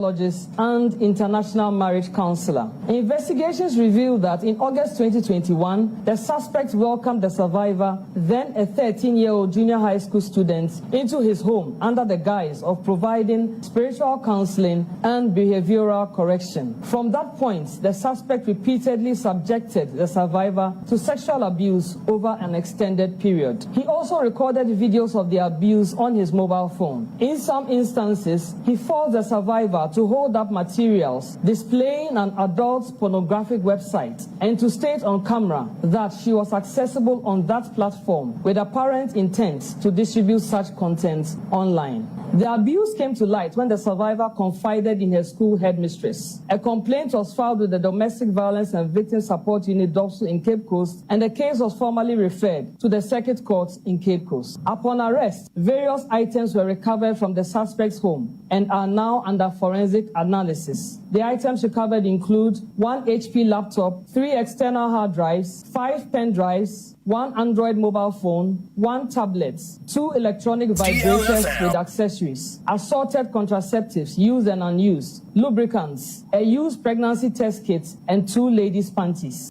And international marriage counselor. Investigations revealed that in August 2021, the suspect welcomed the survivor, then a 13 year old junior high school student, into his home under the guise of providing spiritual counseling and behavioral correction. From that point, the suspect repeatedly subjected the survivor to sexual abuse over an extended period. He also recorded videos of the abuse on his mobile phone. In some instances, he forced the survivor to hold up materials displaying an adult pornographic website and to state on camera that she was accessible on that platform with apparent intent to distribute such content online. The abuse came to light when the survivor confided in her school headmistress. A complaint was filed with the Domestic Violence and Victim Support Unit DOVVSU in Cape Coast, and the case was formally referred to the Circuit Court in Cape Coast. Upon arrest, various items were recovered from the suspect's home and are now under forensic analysis. The items recovered include one HP laptop, three external hard drives, five pen drives, one Android mobile phone, one tablet, two electronic vibrators with accessories, assorted contraceptives, used and unused, lubricants, a used pregnancy test kit, and two ladies' panties.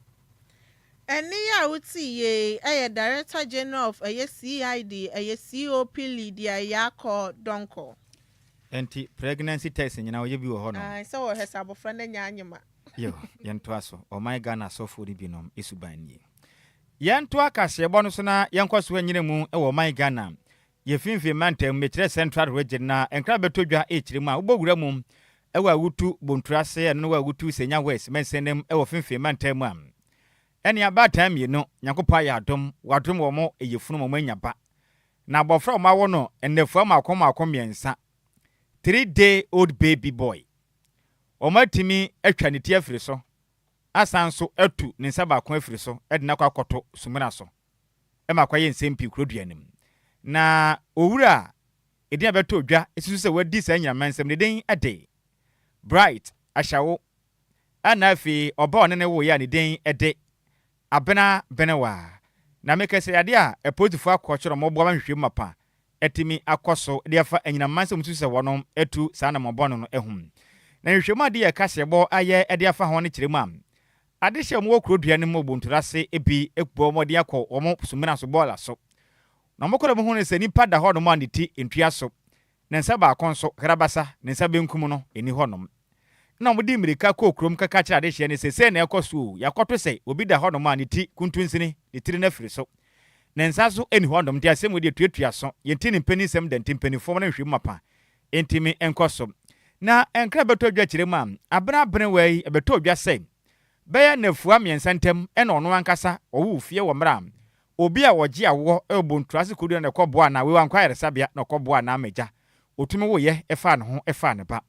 Ɛne a wote yie ɛyɛ Director General of ɛyɛ CID, ɛyɛ COP Lydia Yaakɔ Donkor. Nti pregnancy test nyinaa wɔyɛ bi wɔ hɔ no? Sɛ wɔhwɛ sɛ abɔfra no anya anyema. Yo, yɛntoa so. Ɔman Ghana asɔfoɔ no binom ɛsuban nie. Yɛnto akaseɛbɔ no so na yɛnkɔ so anyina mu wɔ ɔman Ghana yɛfimfini mantam, mekyerɛ Central Region, na nkra bɛtɔ dwa ɛkyerɛ mu a wobɔ wura mu ɛwɔ Awutu Bonturase, ɛno no wɔ Awutu Senya West mɛnsɛnem ɛwɔ fimfini mantam mu a, ɛne abaatan mmienu, Nyankopɔn ayɛ adom, wadom wɔ mo ɛyɛ ma ɔmo anya ba. Na abɔfra a ɔmo awo no nnafua mmaako mmaako 3, 3 day old baby boy, wɔn atumi atwa ne ti afiri so, asan so atu ne nsa baako afiri so, ɛde n'akɔ akɔto sumina so, ɛma akɔyɛ nsɛm pii kuro dua nim. Na owura a ɛdin a bɛtɔ odwa esusu sɛ wadi saa nyinama nsɛm ne din ɛde Bright Ahyɛwo, ɛna afei ɔbaa ɔne ne woyɛ a ne din ɛde Abena Benewa. Na meka sɛ yadeɛ a apolisifoɔ akɔkyerɛ ɔmo boa ma hwehwɛ mu mapa ɛtumi akɔ so de afa anyinam nsɛm susu sɛ wɔnom atu saa namɔbɔ no ɛho. Na nhwehwɛmu adeɛ yɛ kaseɛbɔ ayɛ ɛde afa ho no kyerɛ mu a, adehyɛ a wɔwɔ kuro dua no mu Obontorase bi bɔ mmɔden akɔ wɔn sumina so bɔɔla so, na wɔn kɔ dɛm ho no sɛ nipa da hɔnom a ne ti ntua so, ne nsa baako nso krabasa, ne nsa benkum no ɛni hɔnom. Na wɔde mmirika kɔɔ kurom kaka kyerɛ adehyeɛ no sɛ sɛ na ɛkɔ so o, yɛakɔto sɛ obi da hɔnom a ne ti kuntunsini, ne tiri no afiri so, ne nsa so ɛni hɔnom. Nti asɛm wo deɛ tuatua so, yɛnti ne mpanin sɛm da, nti mpanimfoɔ no nhwɛ mu mapa ntimi nkɔ so. Na nkra bɛtɔ dwa kyerɛ mu a, abena aberewa yi ɛbɛtɔ dwa sɛ bɛyɛ nnafua 3 ntam ɛna ɔno ankasa ɔwɔ fie wɔ mmerɛ a obi a wɔgye awoɔ ɛwɔ Bonturase kodu na ɛkɔboa na wei wankɔ ayaresabea na ɔkɔboa na amagya otumi woyɛ ɛfaa ne ho ɛfaa ne ba.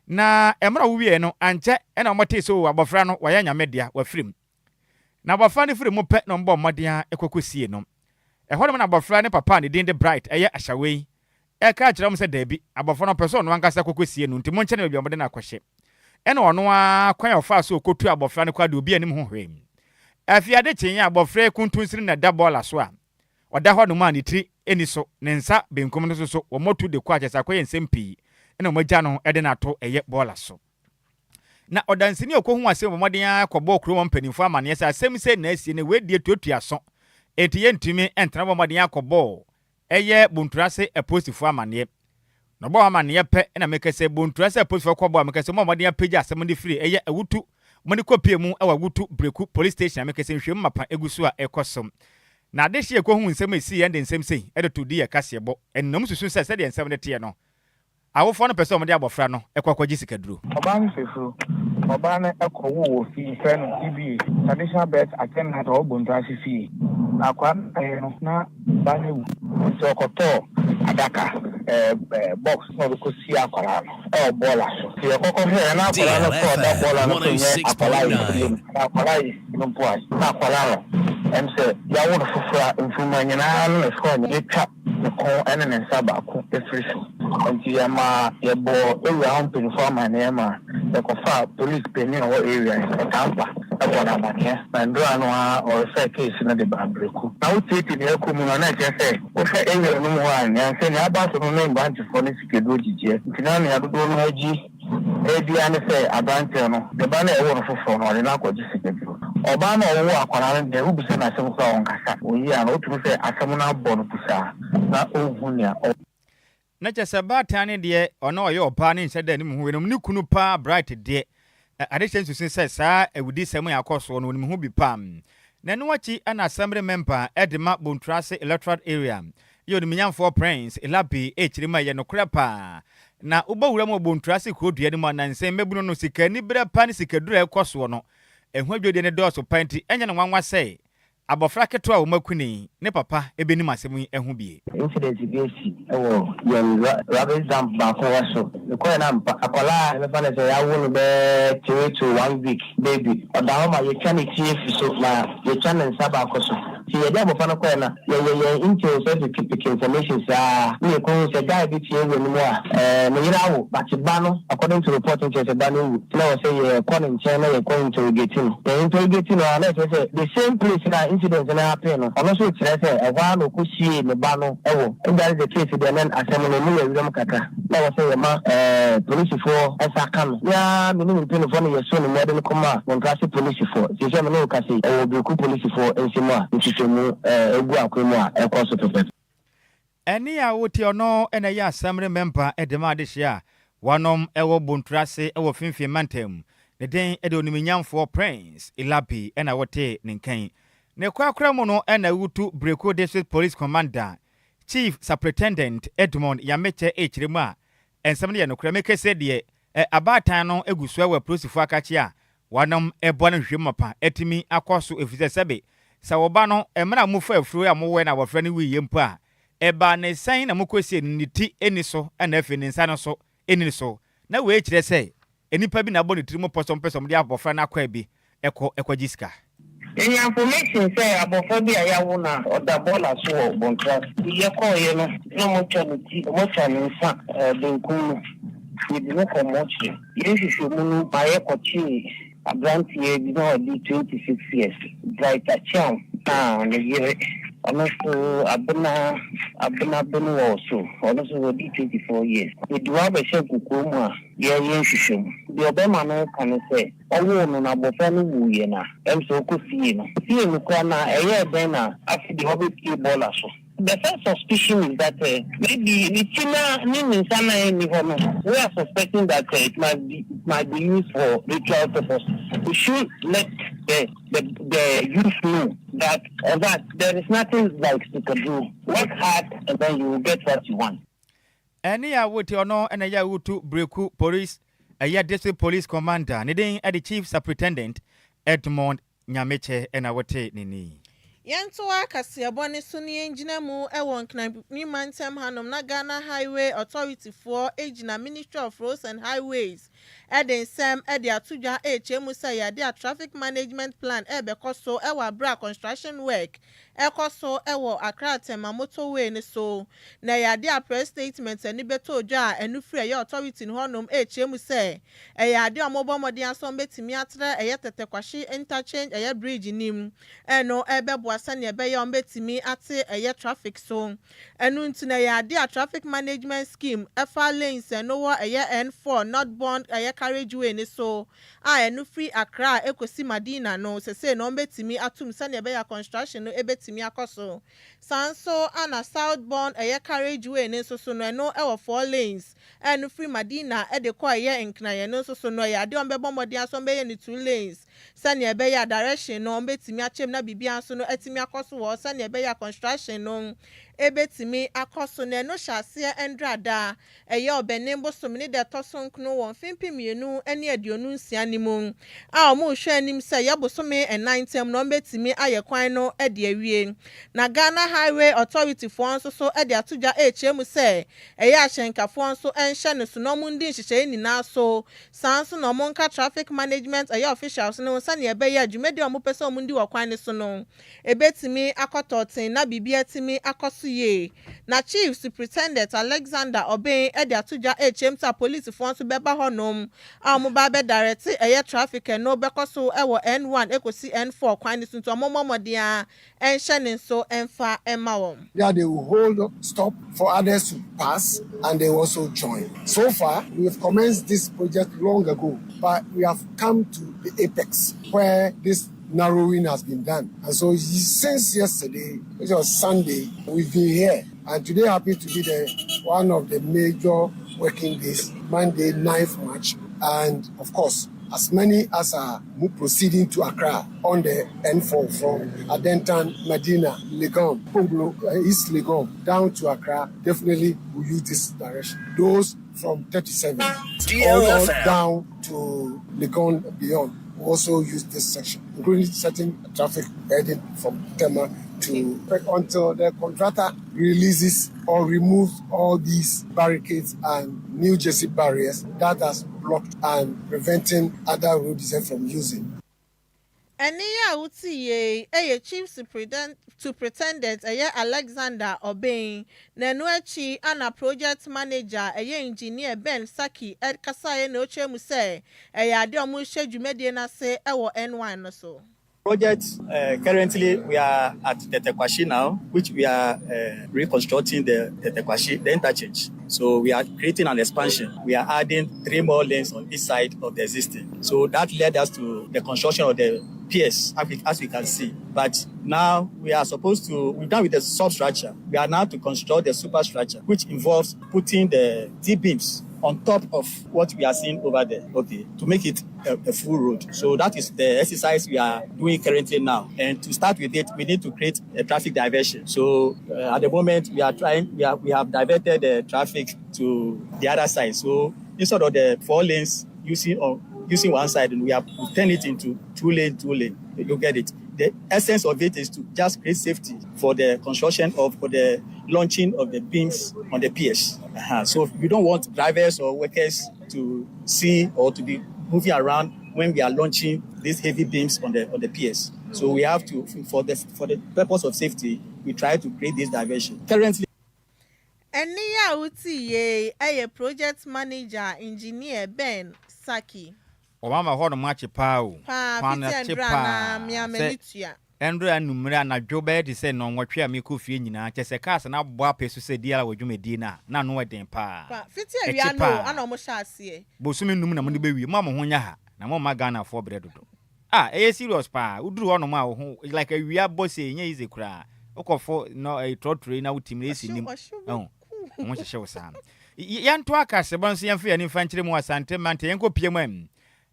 Na mmerɛ a wowie no ankyɛ ɛna wɔtee sɛ o, abɔfra no wɔyɛ Nyame dea, wafiri mu. Na abɔfra no firi mu pɛ na ɔmbɔ mmɔden a ɛkɔkɔ sie no ɛhɔ nom. Na abɔfra ne papa a ne din de Bright ɛyɛ Ahyɛwei yi ɛka kyerɛ wɔn sɛ daabi, abɔfra no ɔpɛ sɛ ɔno ankasa kɔkɔ sie no, nti monkyɛ no baabi a wɔde no akɔhyɛ. Ɛna ɔno ara kwan a ɔfaa so ɔkɔtu abɔfra no kɔ ade obi anim ho hwee. Afei ade kyee abɔfra yi kuntunsini na ɛda bɔɔla so a ɔda hɔ nom a ne tiri ani so, ne nsa benkum no nso so wɔmmɔtu de kɔ akyɛ sɛ akɔyɛ nsɛm pii, ɛna wɔagya no de no ato ɛyɛ bɔɔla so. Na ɔdanseni a ɔkɔhu asɛm bɔ mmɔden ara kɔbɔɔ kurom mpanimfoɔ amanneɛ sɛ asɛm sɛ na asie no wɔadie tuatua so, enti yɛntumi ntena. Bɔ mmɔden akɔbɔɔ ɛyɛ Bonturase apolisifoɔ amanneɛ. Na ɔbɔ amanneɛ pɛ ɛna meka sɛ Bonturase apolisifoɔ kɔbɔ a meka sɛ mo mmɔden apagya asɛm no firi ɛyɛ Awutu mo de kɔpie mu ɛwɔ Awutu Breku Police Station a meka sɛ nhwɛmu mapa egu so a ɛkɔ so. Na adehye ɛkɔhu nsɛm a ɛsii yɛn de nsɛm sei ɛde to di yɛ kaseɛbɔ ɛnam susu sɛ sɛdeɛ nsɛm no teɛ no, awofoɔ no pɛ sɛ ɔmode abɔfra no ɛkɔ akɔgye sikaduro. Ɔbaa no fefuru, ɔbaa no ɛkɔwoo wɔ fie, frɛ no TBA, traditional birth attendant a ɔwɔ Bonturase fie. Na akwadaa no ayɛ no na ɔbaa no awu, nti ɔkɔtɔɔ adaka ɛɛ ɛɛ box na ɔde kɔsie akwadaa no ɛwɔ bɔɔla so. Nti yɛkɔkɔ hwɛɛ na akwadaa no sɛ ɔda bɔɔla no so nyɛ akwadaa yi fie mu na akwadaa yi no mpo a na akwadaa no sɛ yɛawo no foforɔ a mfuruma nyinaa no na sɛ yɛtwa ne kɔn ɛne ne nsa baako efiri so. Nti yɛma yɛbɔ area hɔ mpanyinfoɔ amanneɛ ma yɛkɔfa police panyin a ɔwɔ area ɛtampa ɛbɔ no amaneɛ. Na ndora no a ɔrefer case no de ba Abreku na wotietie nea ɛkɔ mu no, na ɛkyerɛ sɛ wohwɛ area no mu hɔ a, nea sɛ nea aba so no ne mmerantefoɔ no sikaduro gyigyeɛ, nti na nea dodoɔ no agyi. Ebia ne sɛ aberanteɛ no, ne ba no a ɛwoo no foforɔ no, ɔde no akɔgye sikaduro. Ɔbaa no a ɔwoo akwadaa no deɛ, wobisa no asɛm koraa a, ɔnkasa. Ɔyi ano, wotumi sɛ asɛm no abɔ no pusaa na ɔnhu nea ɔ. Na kyerɛ sɛ baatan no deɛ ɔno ɔyɛ ɔbaa no nhyɛ da nnim ho weinom ne kunu paa Bright deɛ adehyɛ nsusu sɛ saa awudisɛm yi akɔ soɔ no ɔnim ho bi paa. Na ɛno akyi na Assembly member de ma Bonturase Electoral Area yɛ onimunyamfoɔ Prince Elabi rekyerɛ mu a ɛyɛ nokorɛ paa. Na wobɔ wura mu wɔ Bonturase kuro dua no mu a nansa yi mmabunu no sika aniberɛ paa ne sikaduro a ɛkɔ soɔ no ɛho adwadie no dɔɔso paa nti ɛnyɛ no nwanwa sɛ Abɔfra ketewa a wɔaku no yi, ne papa benim asɛm yi ho bi. Incident bi asi wɔ yɛn rubbish dump baako so. Mekɔɛ no ampa, akwadaa a yɛbɛfa no sɛ yɛawo no bɛyɛ 3 to 1 week baby, ɔda hɔ ma yɛtwa ne ti afi so na yɛtwa ne nsa baako so. Nti yɛde abɔfra no kɔɛ no, yɛyɛ yɛn intel sɛ pick pick information saa na yɛkɔhu sɛ guy bi te area no mu a ne yere awo, but ba no, according to report, nkyerɛ sɛ ba no wu. Nti na wɔ sɛ yɛkɔ ne nkyɛn na yɛkɔ interrogate no. Yɛ interrogate no a, na ɛkyerɛ sɛ the same place na incident no happen no, ɔno nso kyerɛ sɛ ɛhɔ ara na ɔkɔsiee ne ba no wɔ. If that is the case deɛ, na asɛm no emu yɛ werɛm kakra na wɔ sɛ yɛma polisifoɔ ɛsa ka no. Mea me ne me mpanimfoɔ no yɛso ne mu ɛde no kɔma Bonturase polisifoɔ. Seesei me ne wo kasa yi, ɛwɔ Bereku polisifoɔ nsam a nhwehwɛmu egu akwan mu a ɛkɔ so pɛpɛɛpɛ. Ɛne a wote ɔno na ɛyɛ assembly member de ma adehyeɛ a wɔnom wɔ Bonturase wɔ Finfin mantam. Ne din de Oniminyamfoɔ Prince Elabi na wote ne nkan. Ne korakora mu no na wutu Bereku District Police Commander, Chief Superintendent Edmond Yamekyɛ rekyerɛ mu a nsɛm no yɛ nokorɛ. Mekese deɛ abaatan no gu so wɔ apolisifoɔ akakye a wɔnom boa no nhwehwɛmu mapa atumi akɔ so, ɛfiri sɛ sɛbe sɛ wɔba no mmerɛ a mofa afuro a mowɔ na abɔfra no wuiɛ mpo a, ɛbaa ne sɛn na mokɔsie no, ne ti ni so na afei ne nsa no so ni so, na wei kyerɛ sɛ nnipa bi na abɔ ne tiri mu pɔ sɛ ɔmpɛ sɛ ɔmde abɔfra no akɔ bi ɛkɔ ɛkɔgye sika. Yɛnya information sɛ abɔfra bi a yɛawo no a ɔda bɔɔla so wɔ Bonturase. Yɛkɔɔyɛ no na ɔmotwa ne ti, ɔmotwa ne nsa benkum no, yɛde no kɔ mɔkyere. Yɛn hwehwɛmu no ma yɛkɔkyee aberanteɛ bi na ɔde 26 years, Bright Acheaw, na ne yere ɔno nso Abena, Abena Benwɔ so, ɔno nso wɔdi 24 years. Yɛde wɔn abɛhyɛ nkukuo mu a yɛreyɛ nhwehwɛmu. Deɛ ɔbɛma no ka ne sɛ ɔwoo no na abɔfra no wuiɛ na sɛ ɔkɔ fie no fie no koraa na ɛyɛɛ dɛn na afei deɛ ɔbɛpie bɔɔla so. The first suspicion is that maybe ne ti na ne ne nsa na ɛnni hɔ no, we are suspecting that it might be used for ritual purposes. We should let the youth know that there is nothing like sikaduro. Work hard and then you will get what you want. Ɛne a wote ɔno ɛna ɛyɛ Awutu Breku Police ɛyɛ District Police Commander, ne din ɛde Chief Superintendent Edmond Nyamekyɛ ɛna wote ne ni. Yɛntoa kaseɛbɔ ne so ne yɛngyina mu wɔ Nkran mantam hanom na Ghana Highway Authority foɔ gyina Ministry of Roads and Highways ɛde nsɛm ɛde ato dwa ɛrekyerɛ mu sɛ yɛade a traffic management plan ɛrebɛkɔ so ɛwɔ abere a construction work ɛkɔ so ɛwɔ Accra Tema motorway ne so. Na yɛade a press statement ɛne bɛtɔ dwa a ɛno firi ɛyɛ authority no hɔnom ɛrekyerɛ mu sɛ ɛyɛ ade a wɔbɔ mmɔden asɔ mbɛtumi atrɛ ɛyɛ Tetteh Quarshie Interchange ɛyɛ bridge nim ɛno ɛbɛboa sɛnea ɛbɛyɛ wɔn ate ɛyɛ traffic so. Ɛno nti na ɛyɛ ade a traffic management scheme ɛfa lanes ɛno wɔ ɛyɛ N4 northbound ɛyɛ carriageway ne so a ɛno firi Accra ekosi Madina no sese na wɔn bɛtumi atum sɛnea ɛbɛyɛ construction no ɛbɛtumi akɔ so. Saa nso ana southbound ɛyɛ carriageway ne nso so no, ɛno ɛwɔ four lanes, ɛno firi Madina ɛde kɔ ɛyɛ Nkran no nso so no, ɛyɛ ade a wɔn bɛbɔ mmɔden aso wɔn bɛyɛ ne two lanes sɛnea ɛbɛyɛ a direction no wɔn bɛtumi akyɛm na biribiara nso no ɛtumi akɔ so wɔ sɛnea ɛbɛyɛ a construction no ebetumi akɔ so. Na ɛno hyɛ aseɛ ndrada ɛyɛ Ɔbɛnem bosom ne deɛ ɛtɔ so nkono wɔ mfimfin 2026 ne mu a wɔn rehwɛ anim sɛ yɛ bosome 4 ntam na wɔn bɛtumi ayɛ kwan no de awie. Na Ghana Highway Authority foɔ nso so de ato dwa ɛrekyerɛ mu sɛ ɛyɛ ahyɛnkafoɔ nso nhyɛ no so na wɔn ndi nhyehyɛeɛ nyinaa so. Saa nso na wɔn nka traffic management ɛyɛ officials no. no ho sɛnea ɛbɛyɛ a dwumadi a wɔpɛ sɛ wɔdi wɔ kwan no so no ebetumi akɔtɔ ten na biribi atumi akɔ so yie. Na Chief Superintendent Alexander Obeng de ato dwa ɛrekyerɛ mu sɛ apolisifoɔ nso bɛba hɔnom a wɔn ba abɛdirect ɛyɛ traffic no bɛkɔ so wɔ N1 ekosi N4 kwan no so, nti wɔn mmɔ mmɔden a ɛnhyɛ ne nso ɛmfa ɛma wɔn. Yeah, they will hold stop for others to pass and they will also join. So far, we have commenced this project long ago, but we have come to the apex where this narrowing has been done. And so since yesterday, which was Sunday, we've been here. And today happens to be the one of the major working days, Monday, 9th March. And of course, as many as are proceeding to Accra on the N4 from Adentan, Medina, Legon, Ponglo, East Legon, down to Accra, definitely will use this direction. Those from 37 all down to Legon beyond will also use this section, including certain traffic heading from Tema to until the contractor releases or removes all these barricades and New Jersey barriers that has blocked and preventing other road users from using. Ɛne yi a wote yie ɛyɛ Chief Superintendent ɛyɛ Alexander Obeng. Na ɛno akyi ana project manager, ɛyɛ Engineer Ben Saki, ɛkasaeɛ na ɔkyerɛ mu sɛ ɛyɛ adeɛ a wɔrehyɛ dwumadie no ase ɛwɔ N1 no so. Project, currently we are at Tetteh Quarshie now, which we are reconstructing the Tetteh Quarshie, the interchange. So we are creating an expansion. We are adding three more lanes on each side of the existing. So that led us to the construction of the piers, as we can see. But now we are supposed to, we've done with the substructure. We are now to construct the superstructure, which involves putting the T-beams on top of what we are seeing over there, okay, to make it a full road. So that is the exercise we are doing currently now. And to start with it, we need to create a traffic diversion. So at the moment, we are trying, we, are, we have diverted the traffic to the other side. So instead of the four lanes using one side, and we have turned it into two lane, two lane. You get it. The essence of it is to just create safety for the construction of, for the launching of the beams on the piers. So we don't want drivers or workers to see or to be moving around when we are launching these heavy beams on the piers. So we have to, for the purpose of safety, we try to create this diversion. Currently, Ɛne yi a wote yie ɛyɛ project manager, Engineer Ben Saki. Ɔmama hɔ nom akye paa o. Paa. Kwan no fiti akye ndra paa. na mmea Sɛ m'ani tua. Ɛndora anummerɛ anadwo bɛyɛ te sɛ nnɔnwɔtwe a mekɔ fie nyinaa kyɛ sɛ cars no abɔ apɛ so sɛ diara wɔ dwumadie no a na ano ɛden paa. Pa fiti Ɛkye awia no paa. ana ɔmo hyɛ aseɛ. Bosome 5 na mode bɛwie. Mo a mo ho nyɛ ha na momma Ghanafoɔ berɛ dodo a ɛyɛ serious paa. Woduru hɔnom a wo ho like awia bɔ sɛ ɛnyɛ easy koraa. Wokɔfo no ɛyɛ trɔtrɔ yi na wotim na ɛsi nim ɔhyew. Ɛho ho hyehyɛ wo saa. Yɛnto akasebɔ nso, yɛmfa yɛne mfa nkyerɛ mu wɔ Asante Mante. Yɛnkɔ pie mu am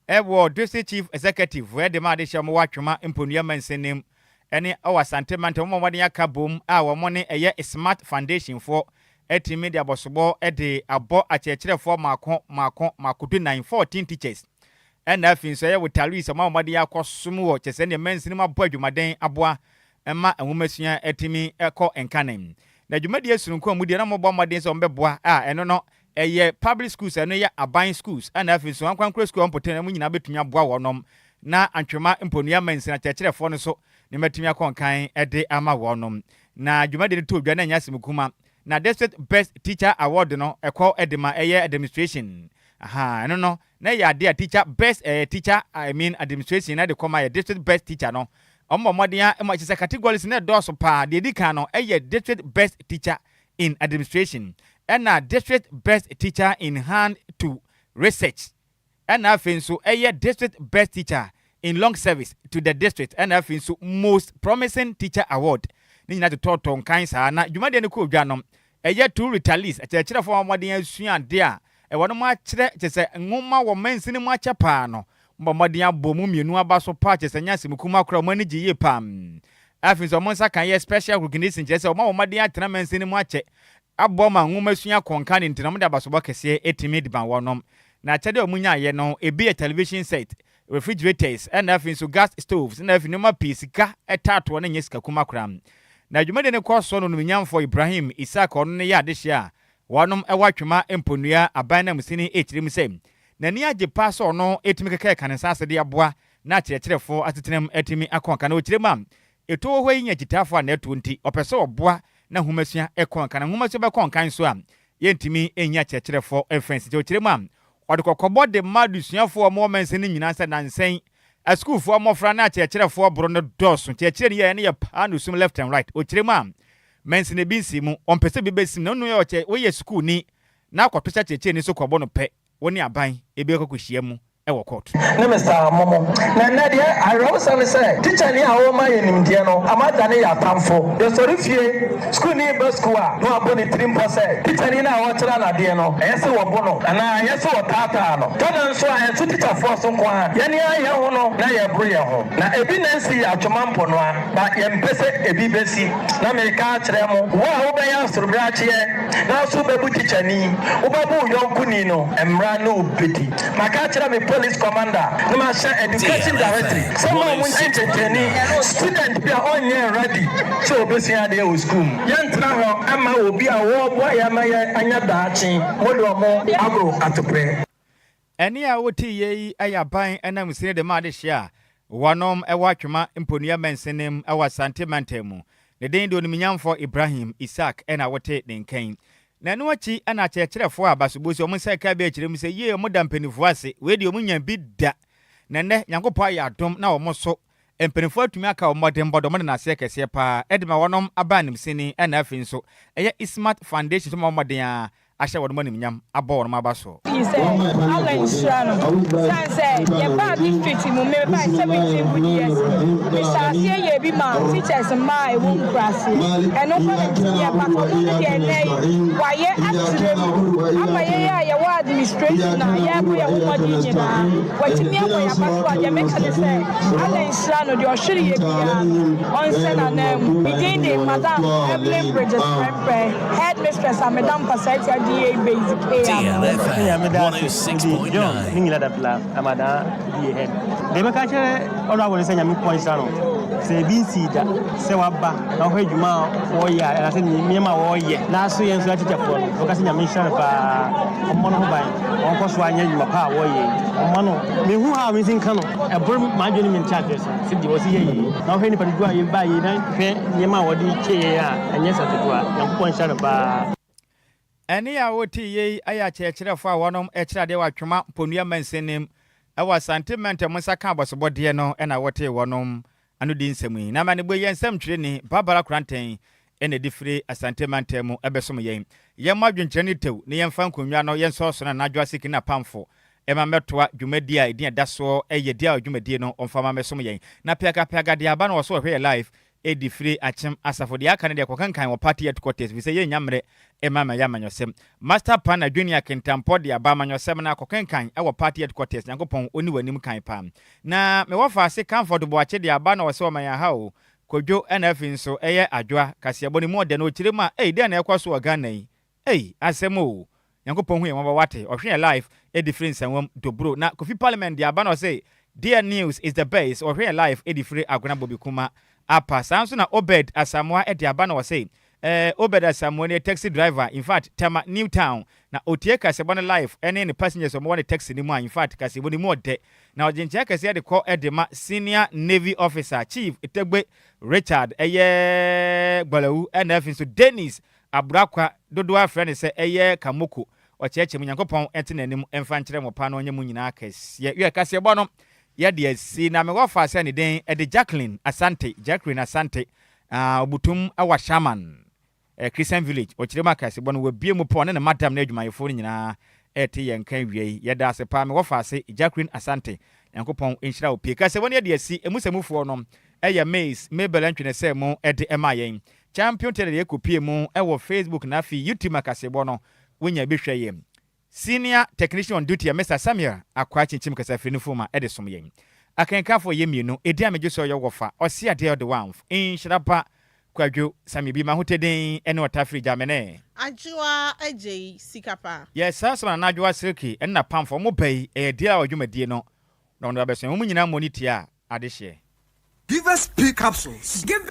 ɛwɔ District Chief Executive ɛde ma ade hyɛ mo wɔ Atwoma Mponua mansanim ɛne ɛwɔ Asante Mante. Wɔn a wɔde aka bom a wɔn ne ɛyɛ Smart Foundation foɔ ɛtumi de abɔsobɔ ɛde abɔ akyerɛkyerɛfoɔ maako maako maako 14, 14 teachers, ɛna afei nso ɛyɛ retirees ɔmo a wɔde akɔ som wɔ kyɛ sɛ nea mansin mu abɔ adwumaden aboa ɛma nwomasua ɛtumi ɛkɔ nkanem. Na dwumadie sononko a mudie na mobɔ mmɔden sɛ ɔmbɛboa a ɛno no ɛyɛ public schools, ɛno yɛ aban schools, ɛna afei nso ankorankora school a ɔmpɔtɛn mu nyinaa bɛtumi aboa wɔnom na Antwema Mponua mansin akyerɛkyerɛfoɔ no so ne matumi akɔ nkan ɛde ama wɔnom. Na dwumadie no to dwa na ɛnyɛ asɛm kuma. Na District Best Teacher Award no ɛkɔ ɛde ma ɛyɛ administration aha. Ɛno no na ɛyɛ adeɛ a teacher best teacher, I mean administration, na de kɔma yɛ district best teacher no. Ɔmo mmɔden a ɛmo kyerɛ sɛ categories na ɛdɔɔso paa. Deɛ edi kan no ɛyɛ district best teacher in administration, ɛna district best teacher in hand to research, ɛna afei nso ɛyɛ district best teacher in long service to the district, ɛna afei nso most promising teacher award. Ne nyinaa totɔɔtɔ nkan saa. Na dwumadie no kɔ odwa no, ɛyɛ two retirees, akyerɛkyerɛfoɔ a wɔde asua adeɛ a ɛwɔ no mu akyerɛ kyerɛ sɛ nwoma wɔ mansini mu akyɛ paa no, mbɔ mmɔden abɔ mu mmienu aba so paa kyerɛ sɛ nyɛ asɛm kuma koraa. Wɔn ani gye yie paa. Afei nso wɔn nsa kan yɛ special recognition kyerɛ sɛ wɔn a wɔn mmɔden atena mansini mu akyɛ aboɔ ma nwoma sua kɔnka ne ntina wɔn de abasobɔ kɛseɛ etimi de ban wɔnom. Na akyɛdeɛ a wɔn nyaayɛ no ebi yɛ television set, refrigerators, ɛna afei nso gas stoves, ɛna afei nneɛma pii. Sika ɛtaatoɔ no nyɛ sika kuma koraa. Na dwumadie no kɔ so no, nomnyamfoɔ Ibrahim Isaac, ɔno no yɛ adehyɛ a wɔnom ɛwɔ Atwema Mponua aban na musini, ekyirɛ mu sɛ n'ani agye paa sɛ ɔno etumi kɛkɛ ka ne nsa ase de aboa. na akyerɛkyerɛfoɔ asetenam atumi akɔ nka. Na ɔkyerɛ mu a, ɛtuo wɔ hɔ yi nya akyitaafoɔ a na ɛtoɔ nti, ɔpɛ sɛ ɔboa na nhomasua ɛkɔ nka. Na nhomasua bɛkɔ nka nso a, yɛntumi nnya akyerɛkyerɛfoɔ mfa nsi. Nti ɔkyerɛ mu a, ɔde kɔkɔbɔ de ma adesuafoɔ a wɔwɔ mansin no nyinaa sɛ nansa yi asukuufoɔ mmɔfra ne akyerɛkyerɛfoɔ boro no dɔɔso. Nkyerɛkyerɛ no yɛ ne yɛ paa na osum left and right. Ɔkyerɛ mu a, mansin ebi nsi mu, ɔmpɛ sɛ bi bɛsim na ɔno yɛ ɔkyɛ woyɛ sukuuni na akɔto hyɛ akyerɛkyerɛni so kɔbɔ no pɛ, wo ne aban ebi akɔ kɔhyia mu wɔ court. Ne Mister Amomo. Na ɛnnɛ deɛ, awerɛhosɛm ne sɛ, tikyani a ɔrema yɛn nimdeɛ no ama adane yɛn atamfo. Yɛsɔre fie, sukuuni ba sukuu a, na wabɔ ne tirim pɔ sɛ, tikyani no a ɔrekyerɛ no adeɛ no, ɛyɛ sɛ wɔbo no anaa ɛyɛ sɛ wɔtaataa no. Tɔ da nso a, ɛnso tikyafoɔ so nko ara, yɛn ara yɛn ho no na yɛreboro yɛn ho. Na ebi na nsi yɛ atwoma mponoa, na yɛmpɛ sɛ ebi bɛsi. Na mereka akyerɛ mo, wo a wobɛyɛ asorobrakyeɛ na nso wobɛbu tikyani, wobɛbu wo yɔnkoni no, mmara ne wo bɛdi. Maka akyerɛ me police commander na mahyɛ education directory sɛ mma ɔmo nyi kyerɛkyerɛni, student bi a ɔnyɛɛ ready sɛ ɔbɛsua adeɛ wɔ school mu. Yɛntena hɔ mma obi a wɔreboa yɛn ama yɛn anya daakye, mode ɔmo agoro atoprɛ. Ɛnne a wote yɛ yi yɛ aban ananmusini de ma adehye a wɔnom wɔ Atwema Mponua mansinim wɔ Asante mantam mu. Ne din de Onimnyamfoɔ Ibrahim Isaac na wote ne nka yi. Na ɛno akyi na akyerɛkyerɛfoɔ a abasobɔ si wɔn nsa ɛka bi akyerɛ mu sɛ yie wɔn da mpaninfoɔ ase, wei deɛ wɔn nya bi da. Na ɛnnɛ Nyankopɔn ayɛ adom na wɔn so mpaninfoɔ atumi aka wɔn mmɔdenbɔ de wɔn de naseɛ kɛseɛ paa de ma wɔnom aba animsini ɛna afei nso ɛyɛ Ismat Foundation nso ma wɔn mmɔden ara ahyɛ wɔnom animuonyam abɔ wɔnom aba soɔ. Pii sɛ Allah nhyira no sane sɛ yɛbaa district mu me mebae 17 good years ni mehyɛ aseɛ yɛɛ bi maa teachers mmaa a ɛwɔ nkuraseɛ ɛno nko na metumi yɛ but ɔno no deɛ ɛnnɛ yi wayɛ atrɛ mu ama yɛn a yɛwɔ administration a yɛrebɔ yɛn ho mmɔden nyinaa watumi abɔ yɛn aba so a deɛ meka ne sɛ Allah nhyira no deɛ ɔhwere yɛ biara no ɔnhyɛ n'ananmu. Me din de Madam Evelyn Bridget Prempeh. Headmistress a meda Mpasatia DA Basic A ano. Sɛnea meda ase mede John ne nyina da pla ama daa die head. Deɛ mɛka akyerɛ Honourable ne sɛ Nyame pɔn nhyira no. Sɛ ebi nsii da sɛ waba na wohwɛ adwuma a wɔyɛ a anaasɛ nneɛma a wɔyɛ na aso yɛn nso atikyafoɔ no wɔka sɛ Nyame nhyira no paa ɔmmɔ no ho ban ɔnkɔ so anyɛ adwuma pa a wɔyɛ yi ɔmma no mehu how mensi nka no ɛboro m'adwene ne me nteaseɛ so sɛ deɛ wɔsi yɛ yei na wohwɛ nipa dodoɔ a yɛbaa yei na hwɛ nneɛma a wɔde kyɛ yɛn a ɛnyɛ sa ketewa. Nyankopɔn nhyira no paa. Ɛnne a wote yei yɛ akyerɛkyerɛfoɔ a wɔnom kyerɛ adeɛ wɔ Atwoma Mponua Mansinim wɔ Asante Mantam nsa ka abɔsobɔdeɛ no na wotee wɔnom ano di nsɛm yi. Na amanebɔ yi yɛ nsɛmtwerɛni Barbara Koranteng na ɛde firi Asante Mantam mu bɛsom yɛn. Yɛmmɔ adwenkyerɛ no tɛw na yɛmfa nkonnwa no yɛnsɔɔ so na Anadwo Asekini Apamfo mma mmɛtoa dwumadie a ɛdin a ɛda soɔ yɛ Dial dwumadie no ɔmfa mma mmɛsom yɛn. Na Piaga Piaga deɛ aba no wɔ so ɔhwɛ yɛ live Edi firi Akyem asafo deɛ aka no deɛ kɔkenkan wɔ party headquarters fisɛ yɛnnya mmerɛ mma mɛyɛ amanyɔsɛm. Master Panna Junior Kintampɔ de aba amanyɔsɛm no akɔkenkan wɔ party headquarters Nyankopɔn ɔni w'anim kan paa. Na me wɔfaase Comfort Boakye de aba na ɔsɛ ɔma yɛn ha o. Kwadwo ɛna afei nso ɛyɛ Adwoa kaseɛbɔ no mu ɔdɛ na ɔkyerɛ mu a ei dɛn na ɛkɔ so wɔ Ghana yi Ei asɛm oo Nyankopɔn hu yɛn mmɔbɔ wate ɔhwe yɛn live edi firi nsɛnwam dobro na Kofi Parliament de aba na ɔse dear news is the best ɔhwe yɛn live edi firi Agona Bobi Kuma apa saa nso na Obed Asamoah de aba na ɔse eh Obed Asamoah nie taxi driver infact Tema New Town na otie kaseɛbɔ no live ɛne ne passengers ɔmo wɔ ne taxi no mu a infact kaseɛbɔ no mu ɔdɛ na ɔgye nkyea kɛseɛ de kɔ de ma Senior Navy Officer Chief Tegbe Richard ɛyɛ Gbalawu ɛna afei nso Dennis Aburakwa, dodoɔ ara frɛ no sɛ ɛyɛ Kamoko, ɔkyerɛkyerɛ mu, Nyankopɔn nte n'anim mfa nkyerɛ mo pa na ɔnyɛ mo nyinaa kɛseɛ. Wiɛ, kaseɛbɔ no yɛde asi, na mewɔ faa sɛ ne din de Jacqueline Asante, Jacqueline Asante, ah, ɔbutum wɔ Ashaiman, eh, Christian Village, ɔkyerɛ mu a kaseɛbɔ no wabue mu pa, ɔne ne madam ne adwumayɛfoɔ no nyinaa ɛrete yɛn nka awia yi. Yɛda ase paa, mewɔ faa se Jacqueline Asante, Nyankopɔn nhyira wo pii. Kaseɛbɔ no yɛde asi, emu sɛmufoɔ no yɛ Miss Mabel Antwi-Nesɛ mu de maa yɛn. Champion Taylor deɛ kɔpie mu wɔ Facebook na afei YouTube akaseɛbɔ no wonya bi hwɛ yɛ. Senior Technician on Duty Mister Samuel Akwaa Kyinkyim kasafiri no fuma de som yɛn. Akenkanfoɔ yɛ mmienu, Edin a megye so yɛ Wɔfa, Ɔse Adeɛ Ɔde Wamf, Nhyira Ba, Kwadwo, Samuel Bi, Mahoteden ne Ɔtafiri Gyamene. Adwoa agyei sika paa. Yɛ saa sɛ Nana Adwoa Silky ne n'apamfoɔ wɔn ba yi ɛyɛ deal a dwumadie no na wɔn de ba bɛso yɛn. Wɔn nyinaa mmɔ ne tia adehyeɛ. Give us P capsules. Give it.